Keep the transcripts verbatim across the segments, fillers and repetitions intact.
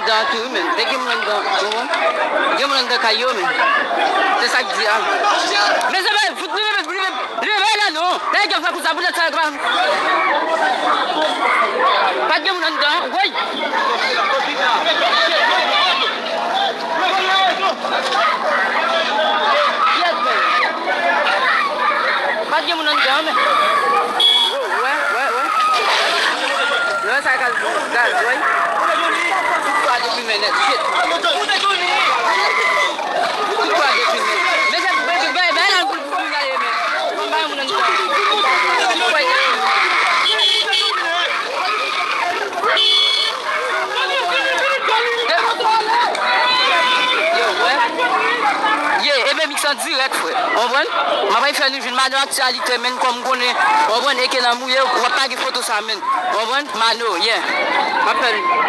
Sa tou, wi, men. Te gen moun anndan, ou konprann? Gen moun anndan kay yo, men. Se sa k di a. Men se pa fout, li leve, li leve, li leve la, non. Lè gen fè konsa, poutèt sa, yo pa. Pa t gen moun anndan, woy. Yes, men. Pa t gen moun anndan, men. Wè, wè, wè. Lè sa gaz, gaz, wè. Tout kwa depi men nèt, shit. Tout kwa depi men. Men se, men, men, men, la, pou, pou, pou, men. Mwen bay moun anndan. Yo, wè. Ye, e men mix an dirèk, frè. Konprann? M ap fè nou jwenn Mano Aktyalite, men, kòm m konnen, konprann, e ke nan mouye, w ap pa gen foto sa, men. Konprann? Mano, yeah. M ap fè nou.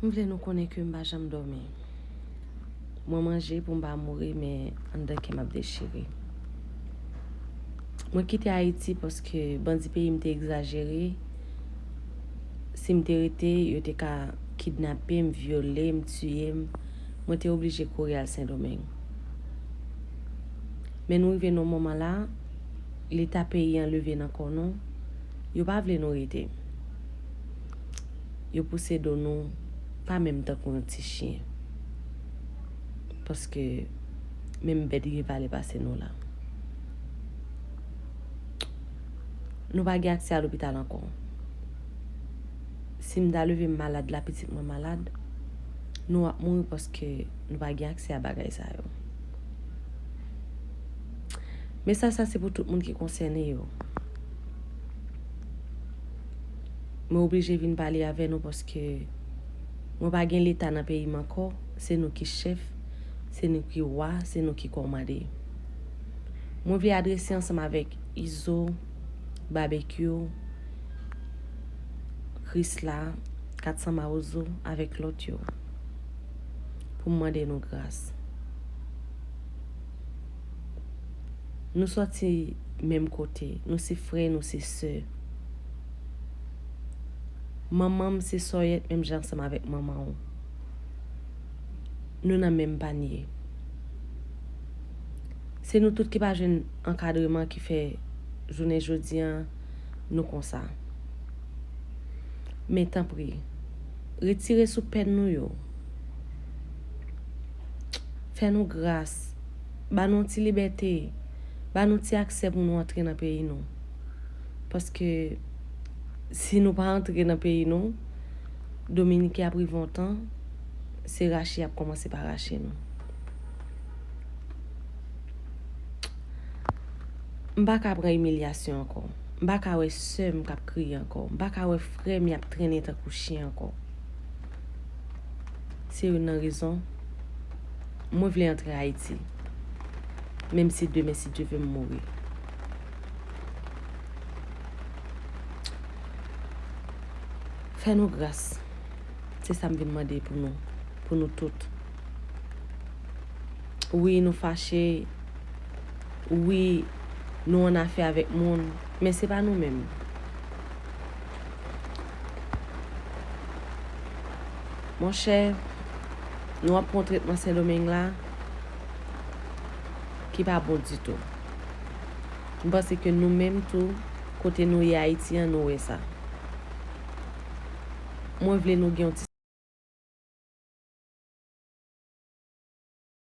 M vle nou konnen ke m pa janm dòmi. Mwen manje pou m pa mouri, men anndan kè m ap dechire. Mwen kite Ayiti paske bandi peyi m te egzajere. Si m te rete, yo te ka kidnape m, vyole m, tiye m. Mwen te oblije kouri al Sendomeng. Men nou rive nan moman la, Leta peyi an leve nan kò nou, yo pa vle nou rete. Yo pouse do nou, pa menm tankou yon ti chen. Paske menm bèt gen valè pase nou la. Nou pa gen aksè a lopital ankò. Si m ta leve m malad la, pitit mwen malad, nou ap mouri paske nou pa gen aksè a bagay sa yo. Mesaj sa se pou tout moun ki konsène yo. Mwen oblije vin pale avè nou paske mwen pa gen Leta nan peyi m ankò. Se nou ki chèf, se nou ki wa, se nou ki kòmande. Mwen vle adrese ansanm avèk Izo, Babekyou, Krisla, Kat San Mawozo, avèk lòt yo, pou m mande nou gras. Nou sòti menm kote, nou se frè, nou se sè. Manman m se sòyèt menm jan ansanm avèk manman w. Nou nan menm panye. Se nou tout ki pa jwenn ankadreman ki fè jounen jodi a nou konsa. Men tanpri, retire sou pèn nou yo. Fè nou gras. Ba nou yon ti libète. Ba nou ti aksè pou nou antre nan peyi nou. Paske si nou pa antre nan peyi nou, Dominiken ap rive yon tan, se rache y ap kòmanse pa rache nou. M pa ka pran imilyasyon ankò. M pa ka wè sè m k ap kriye ankò. M pa ka wè frè m y ap trennen tankou chen ankò. Se youn nan rezon mwen vle antre Ayiti. Menm si demen, si Dye vle, m mouri. Fè nou gras. Se sa m vin mande pou nou, pou nou tout. Wi, nou fache. Wi, nou annafè avèk moun, men se pa nou menm. Monchè, nou ap pran tretman Sendomeng la ki pa bon ditou. M panse ke nou menm tou, kote nou ye Ayiti an, nou wè sa. Mwen vle nou gen yon ti